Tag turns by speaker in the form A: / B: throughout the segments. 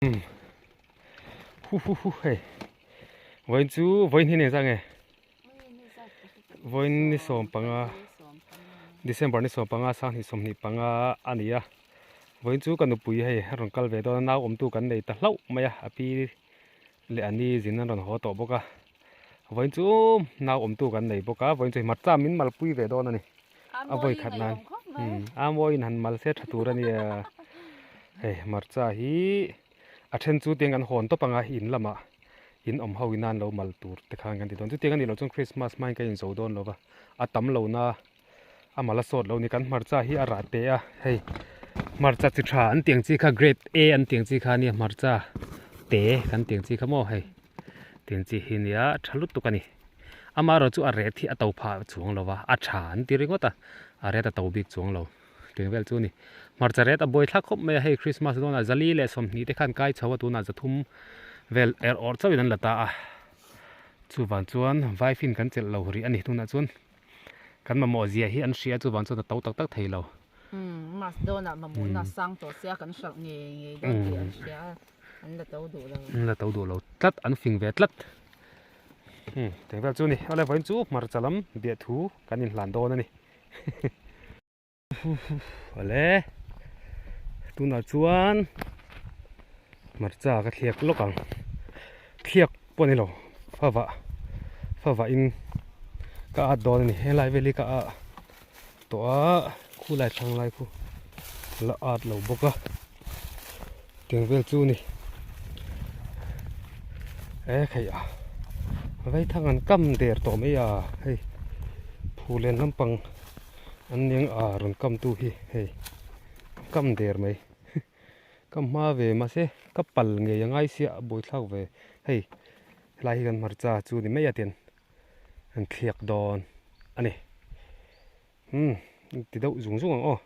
A: Hu hu hu hei vawiin chu vawiin hi ni engzah nge vawiin ni sawm panga December ni sawm panga sanghnih sawmhnih panga a ni a vawiin chu ka nupui hei a rawn kal ve dawn a nau awmtu kan nei ta hlauh mai a a pi leh a ni zin an rawn haw tawh bawk a vawiin chu nau awmtu kan nei bawk a vawiin chu hmarcha min malpui ve dawn a ni a vawi khat nan a mawiin han mal se tha tur a nia hei hmarcha hi a then chu tiang kan hawn tawp anga in lamah in awm ho ina an lo mal tur te khan kan ti dawn chutiang a nih loh chuan Christmas hmain ka inzo dawn lo va a tam lo na a mal a sawt lo ni kan hmarcha hi a rah teh a hei hmarcha chi tha an tiang chi kha grade A an tiang chi kha ania hmarcha te kan tiang chi kha maw hei tiang chi hi nia tha lutuk a ni amaherawh chu a ret hi a to phah chuang lo va a tha an ti ringawt a a ret a to bik chuang lo tiang vel chu a ni hmarcha ret a buai thlak khawp mai a hei Christmas dawnah zali leh sawmhnih te khan kai chho a tunah zathum vel er awrh chauhin an la ta a chuvang chuan vaifin kan chelh lo rih a ni tunah chuan. Kan mamawh zia hi an hria chuvang chuan a to tak tak thei lo.
B: Umm mask dawnah mamawhna sang tawh sia kan hralh ngei ngei dawn tih an hria a, an la to duh lo.
A: An la to duh lo tlat, an fing ve tlat. Umm teng vel chu a ni. Awle vawiin chu hmarcha lam biahthu kan inhlan dawn a ni. Awle tunah chuan hmarcha ka thliak lawk ang thliak pawh a ni lo favah favah in ka at dawn a ni helai vel hi ka ah tawh a khulai thlang lai khu la at lo bawk a tiang vel chu a ni e kheih a vaithang an kam der tawh mai a hei phulen lampang. An ning a rawn kam tu hi hei kam der mai ka hma ve mahse ka pal ngei a ngai sia a buaithlak ve hei helai hi kan hmarcha chu ni mai a tian an thliak dawn a ni umm ti deuh zung zung ang aw.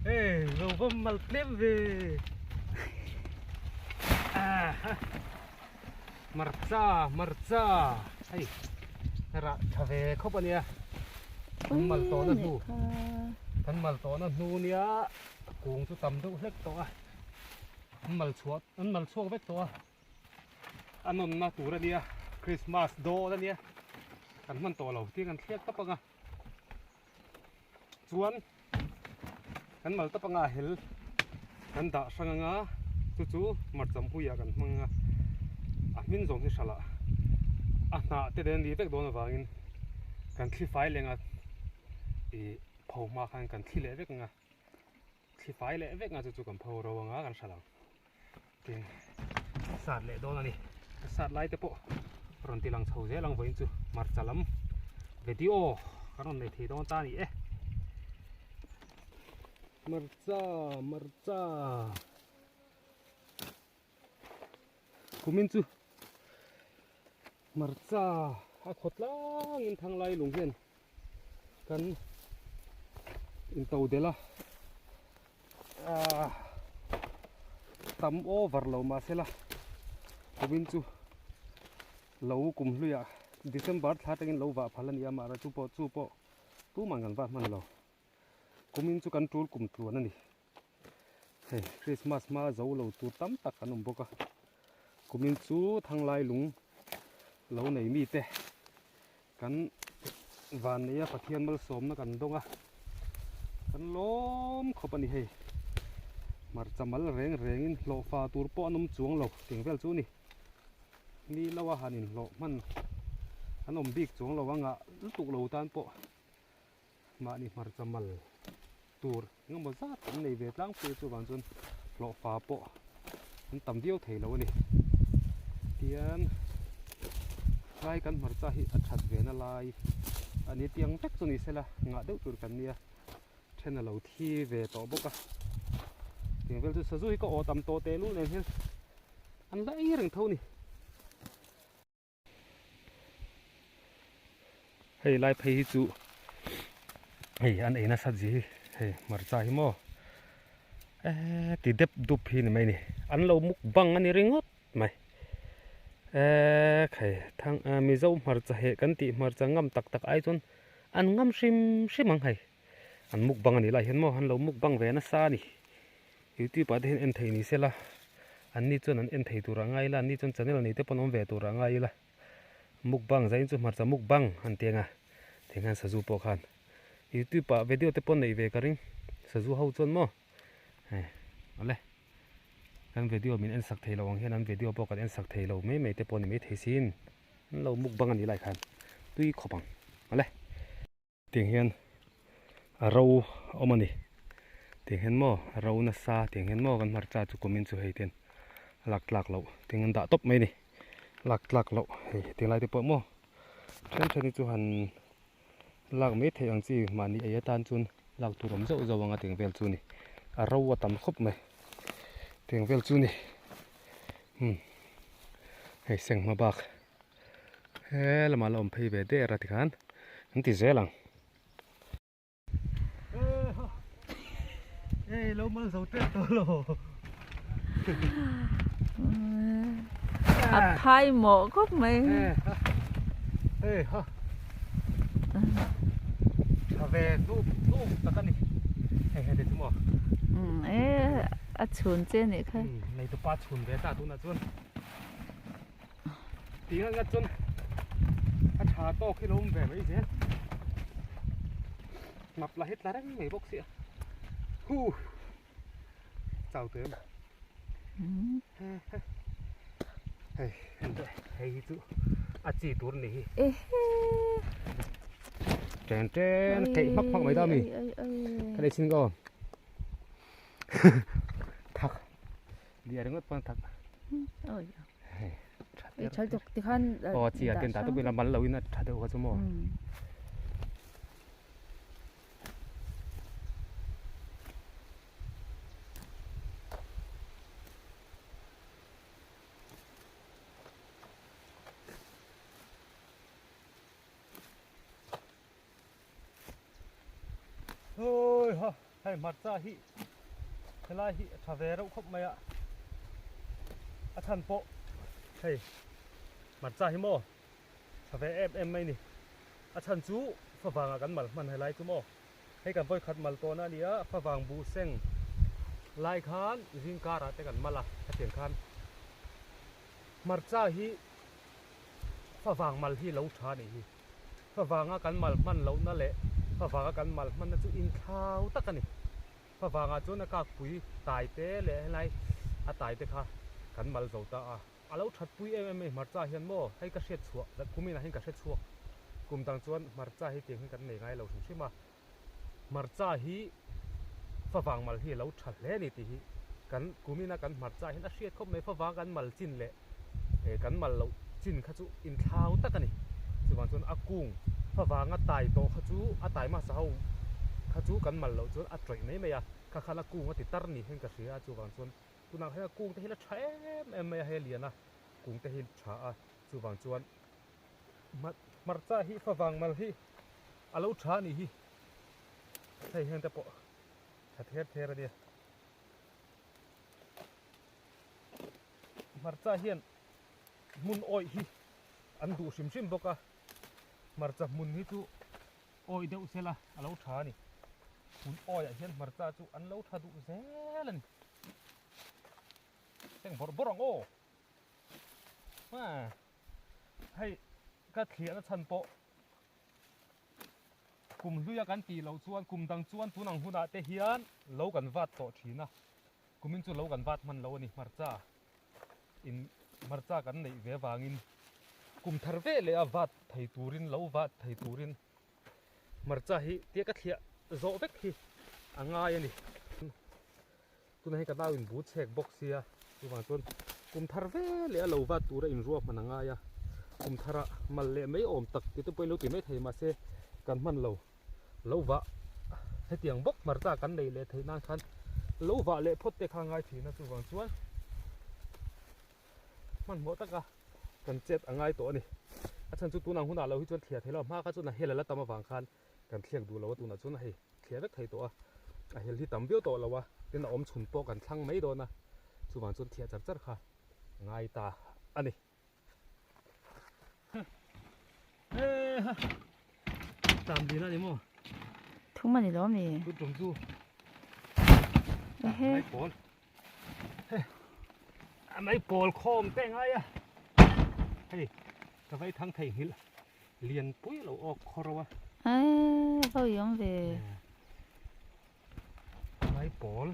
A: Hei lo va mal tlem ve hmarcha hmarcha hei rah tha ve khawp a nia kan mal tawhna hnu kan mal tawhna hnu nia kung chu tam deuh hlek tawh a an mal chhuah an mal chhuak vek tawh a. A nawnna tur a nia Christmas dawn a nia kan hman tawh lo tih kan thliak tawp ang a chuan kan mal tawp anga hel kan dah hrang anga chu chu hmarcham huiah kan hmang anga a hmin zawng hi hralh ah a hnah te den ni vek dawn avangin kan thli fai leng a ih pho hma khan kan thli leh vek anga. Thli fai leh vek nga chu chu kan pho ro anga kan hral ang tin sat leh dawn a ni ka sat lai te pawh rawn ti lang chho zel ang vawiin chu hmarcha lam video kan rawn nei thei dawn ta a ni e hmarcha hmarcha kumin chu hmarcha a khaw tlangin thanglai lung hian kan into delh a ahh tam over lo mahsela kumin chu lo kum hluiah December thla atangin lo vah phal a ni a mahra chu pawh chu pawh tumah kan vah hman lo. Kumin chu kan tul kum tluan a ni. Hei Christmas hma zo lo tur tam tak an awm bawk a. Kumin chu thanglai lung lo nei mi te kan van nei a Pathian malsawmna kan dawng a. Kan lawm khawp a ni hei. Hmarcha mal reng rengin hlawhfa tur pawh an awm chuang lo tih vel chu a ni. Ni lo a han inhlawh hman an awm bik chuang lo a ngah lutuk lo tan pawh mahni hmarcha mal tur engemaw zat an nei ve tlangpui a chuvang chuan hlawhfa pawh an tam viau thei lo a ni. Tian tlai kan hmarcha hi a that ve na lai a ni tiang vek chu ni sela ngah deuh tur kan nia then a lo thi ve tawh bawk a tiang vel chu sazu hi ka aw tam tawh teh lul nen hian an la ei reng tho a ni. Hei lai phei hi chu hei an ei nasat zi hi hei hmarcha hi maw eee ti dep dup hi ni mai ni an lo muk bang a ni ringawt mai eee khai thang mizo hmarcha heh kan tih hmarcha ngam tak tak ai chuan an ngam hrim hrim ang hei an muk bang a nih lai hian maw an lo muk bang ve nasa a ni youtube ah te hian en thei ni sela an ni chuan an en thei tur ah ngai ila an ni chuan channel nei te pawh an awm ve tur ah ngai ila mukbang zain chu hmarcha mukbang an ti ang a ti hian sazu pawh khan youtube ah video te pawh neih ve ka ring sazu ho chuan maw hei awle kan video min en sak thei lo ang hian an video pawh kan en sak thei lo mai mai te pawh a ni maithei sin an lo mukbang a nih lai khan tui khawp ang awle. Tiang hian a ro a awm a ni tiang hian maw a ro nasa tiang hian maw kan hmarcha chu kumin chu hei ten a lak tlak loh tiang an dah tawp mai a ni lak tlak loh hei hetiang lai te pawh maw then then hi chu han lak mai theih ang chi mahni ei atan chuan lak tur awm zauh zauh ang a tiang vel chu a ni a ro a tam khawp mai tiang vel chu a ni umm hei seng hma bak. He lamah la awm phei ve der a tikhan an ti zel ang. Ei lo mal zo tep tawh lo.
B: A phai mawh khawp mai.
A: Ei ha. Tha ve dup dup tak a ni. Hei hei te chu maw.
B: E a chhun che nih kha.
A: Nei tupa chhun ve ta tunah chuan. Tih ngat ngat chuan a tha tawk hi lo awm ve mai zel hnap la hi tla reng mai bawk sia hu chau teh em hei hei hi chu a chi tur ni hi chen chen theih hmak hmak mai ta mi ka nei chin ka awm thak Lia ringawt pawn thak.
B: Oi. Hei. Ei thal tuk ti khan.
A: Aw chi a ten ta tuk ila mal lo in a tha deuh kha chu maw. Oi ha hei hmarcha hi helai hi a tha ve reuh khawp mai a a chhan pawh hei hmarcha hi maw tha ve em em mai ni a chhan chu favang ah kan mal hman helai chu maw hei kan vawikhat mal tawhna a ni a favang buh seng lai khan zing karah te kan mal a hetiang khan hmarcha hi favang mal hi lo tha a nih hi. Favanga kan mal hman lohna leh favanga kan mal hmanna chu inthlau tak a ni. Favangah chuan a kakpui tai te leh helai a tai te kha kan mal zo ta a. A lo thatpui em em mai hmarcha hian maw hei ka hriat chhuah kumin ah hian ka hre chhuak kum dang chuan hmarcha hi tiang hian kan nei ngai lo hrim hrim a. Hmarcha hi favang mal hi a lo tha hle a ni tih hi kan kumin a kan hmarcha hian a hriat khawp mai favang kan mal chin leh kan mal loh chin kha chu inthlau tak a ni. Chuvang chuan a kung favang a tai tawh kha chu a tai hmasa ho kha chu kan mal loh chuan a tawih mai mai a, kha khan a kung a ti tar ni hian ka hria a, chuvang chuan tunah hian a kung te hi la tha em em mai a, hei a lian a kung te hi tha a, chuvang chuan hmarcha hi favang mal hi a lo tha a nih hi hei heng te pawh tha ther ther a nia hmarcha hian hmun awih hi an duh hrim hrim bawk a hmarcha hmun hi chu awih deuh sela a lo tha a ni. Hmun awiah hian hmarcha chu an lo tha duh zel a ni. Heng bawrh bawrh ang aw. Hei ka thliahna chhan pawh kum hluia kan tih loh chuan kum dang chuan tun ang hunah te hian lo kan vat tawh thin a. Kumin chu lo kan vat hman lo a ni hmarcha in hmarcha kan neih ve avangin kum thar ve leh a vat thei turin lo vat thei turin hmarcha hi tia ka thliah zawh vek hi a ngai a ni. Tunah hian ka nau in bu chhek bawk sia chuvang chuan kum thar ve leh a lo vat tura inruah hman a ngai a kum thara mal leh mai awm tak tih te pawhin lo ti mai thei mahse kan hman lo lo vah hetiang bawk hmarcha kan nei leh theih nan khan lo vah leh phawt te kha a ngai thin a chuvang chuan hmanhmawh taka kan chet a ngai tawh a ni a chhan chu tunang hunah lo hi chuan thliah thei lo hma kha chuan a hel a la tam avang khan Kan thliak duh lo a tunah chuan hei thliah vek thei tawh a, a hel hi tam viau tawh lo a, tin a awm chhun pawh kan thlang mai dawn a, chuvang chuan thiah char char kha a ngai ta a ni. Heha tam din a ni maw?
B: Thum a ni lo mi?
A: Tun tum chu mai pawl a mai pawl khawm te ngai a, hei ka vai thang thei nghilh. Lian pui lo awk khaw ro a.
B: Eee a va uiawm ve.
A: Ngai pawl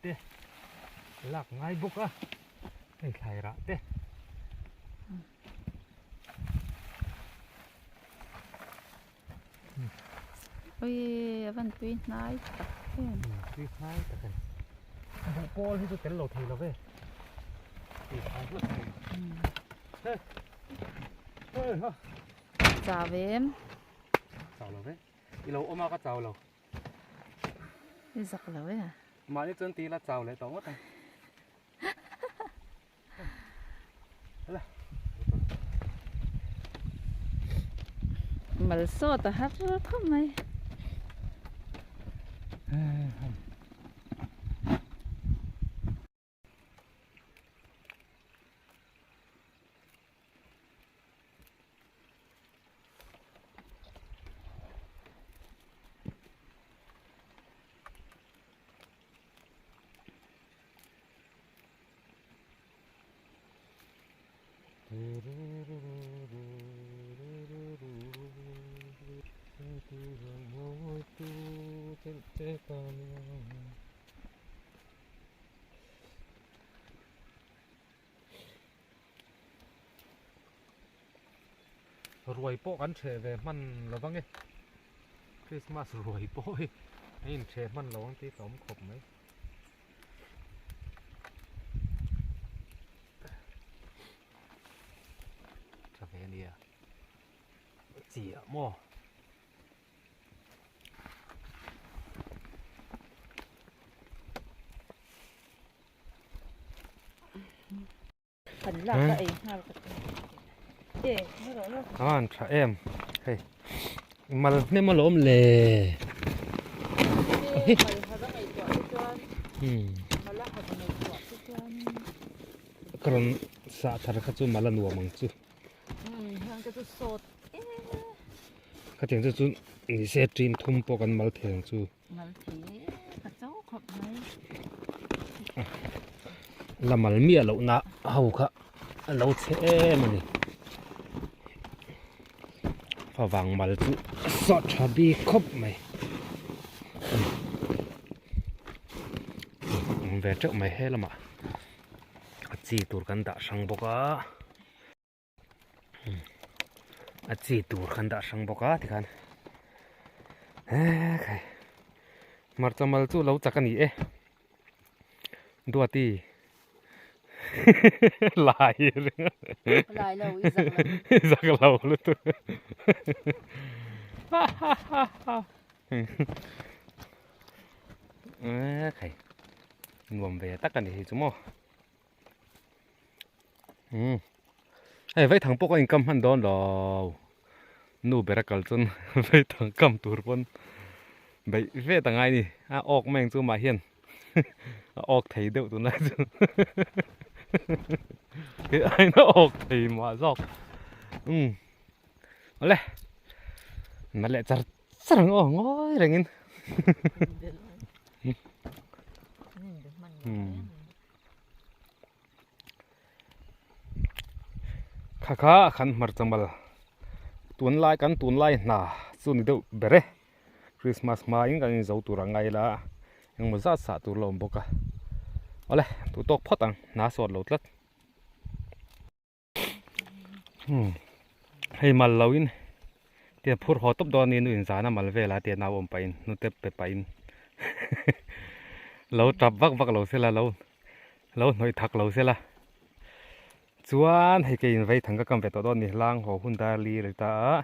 A: tih te lak ngai bawk a hei thlai rah te.
B: Ui a van tui hnai tak em.
A: Tui hnai tak em. Buh pawl hi chu tel lo thei lo ve. Tui hnai hlut thei. He. Hei ha.
B: Chau em.
A: Chau lo ve. I lo awm a ka chau lo.
B: I zak lo e.
A: Mahni chuan ti la chau leh tawh ngawt ang.
B: Mal sawt a har khawp mai.
A: Ruai pawh kan ṭheh ve hman lo vang e Christmas ruai pawh hi a inṭheh hman lo ang tih ka awm khawp mai. Tha ve ania chiah maw.
B: Kan lak a ei nghal ka ti. E, rawh rawh.
A: An tha em. Hei. Mal hnem alawm le.
B: Mal har a ngaihtuah te chuan. Mal a har ngaihtuah te chuan.
A: Ka rawn sah thar kha chu mal a nuam ang chu.
B: Heng te chu sawt e.
A: Khatiang chu chu ni se ṭin thum pawh kan mal thei ang chu.
B: Mal thei e, ka cho khawp mai.
A: La mal miah lohna ho kha a lo chhe em a ni. Favang mal chu a sawt tha bik khawp mai. Awm ve teuh mai he lamah a chi tur kan dah hrang bawk a. A chi tur kan dah hrang bawk a tikhan ekhai hmarcha mal chu lo chak a ni e duati lai ring
B: lai lo i zak lo
A: i zak lo lutuk ekhai nuam ve tak a ni hi chu maw. Umm hei vaithang pawh ka inkam hman dawn lo nu ber a kal chuan vaithang kam tur pawn beih vet a ngai a ni a awk mai ang chu mah hian a awk thei deuh tunlai chu kei aiin a awk thei mah zawk umm awle na leh char char ang aw ngawi rengin. Kha kha khan hmarcha mal tunlai kan tunlai hna chu ni deuh ber e Christmas hmain kan inzo tur ang ngai ila engmaw zat sah tur la awm bawk a awle duh tawk phawt ang hna sawt lo tlat. Hei mal lo in tiang phur haw tawp dawn a ni nu in zan a mal vel a tia nau awm pah in hnute pe pah in lo tap vak vak lo sela lo lo hnawih thak lo sela chuan hei kei in vei thang ka kam ve tawh dawn a ni hlang haw hun dar li a ni ta a.